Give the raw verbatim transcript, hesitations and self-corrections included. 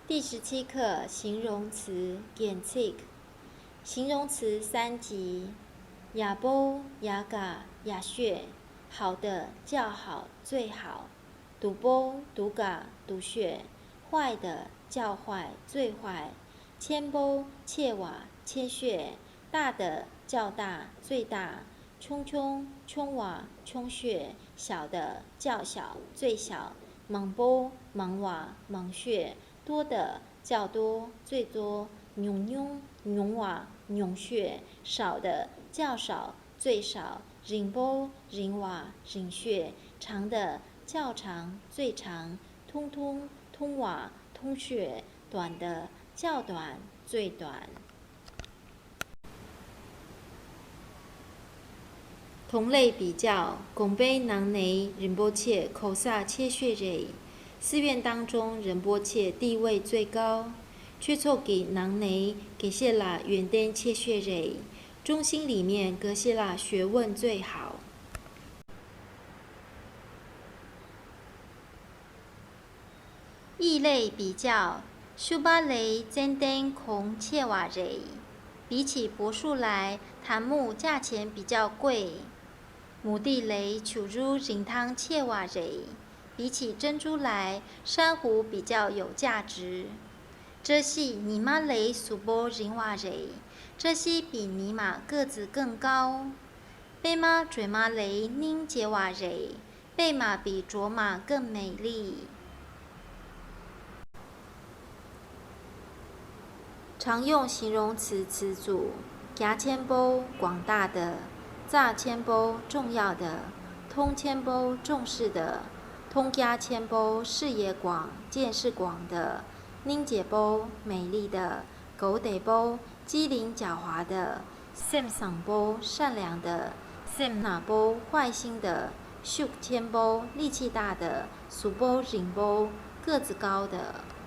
第十七课形容词 简介。形容词三级。ཡག་པོ། ཡག་ག་ཡག་ཤོས། 好的较好最好། སྡུག་པོ། སྡུག་ག་སྡུག་ཤོས། 坏的较坏最坏། ཆེན་པོ། ཆེ་བ། ཆེ་ཤོས། 大的较大最大། ཆུང་ཆུང་། ཆུང་བ། ཆུང་ཤོས། 小的较小最小། མང་པོ། མང་བ། མང་ཤོས། 多的较多最多། ཉུང་ཉུང་། ཉུང་བ། ཉུང་ཤོས། 少的较少最少། རིང་པོ། རིང་བ། རིང་ཤོས། 长的较长最长། ཐུང་ཐུང་། ཐུང་བ། ཐུང་ཤོས། 短的较短最短། 同类比较། དགོན་པའི་ནང་ནས་རིན་པོ་ཆེ་གོ་ས་ཆེ་ཤོས་རེད། 寺院当中仁波切地位最高། ཆོས་ཚོགས་ཀྱི་ནང་ནས་དགེ་བཤེས་ལགས་ཡོན་ཏན་ཆེ་ཤོས་རེད། 中心里面格西拉学问最好། 异类比较། ཤུ་པ་ལས་ཙན་དན་གོང་ཆེ་བ་རེད། 比起柏树来，檀木价钱比较贵། མུ་ཏིག་ལས་བྱུ་རུ་རིན་ཐང་ཆེ་བ་རེད། 比起珍珠来，珊瑚比较有价值། བཀྲ་ཤིས་ཉི་མ་ལས་གཟུགས་པོ་རིང་བ་རེད། 搿些比尼玛个子更高། པད་མ་སྒྲོལ་མ་ལས་སྙིང་རྗེ་བ་རེད། 贝玛比卓玛更美丽。 常用形容词词组：རྒྱ་ཆེན་པོ། 广大的། རྩ་ཆེན་པོ། 重要的། མཐོང་ཆེན་པོ། 重视的། མཐོང་རྒྱ་ཆེན་པོ། 视野广，见识广的། སྙིང་རྗེ་པོ། 美丽的། གོ་བདེ་པོ། 机灵狡猾的། སེམས་བཟང་པོ། 善良的། སེམས་ནག་པོ། 坏心的། ཤུགས་ཆེན་པོ། 力气大的། གཟུགས་པོ་རིང་པོ། 个子高的།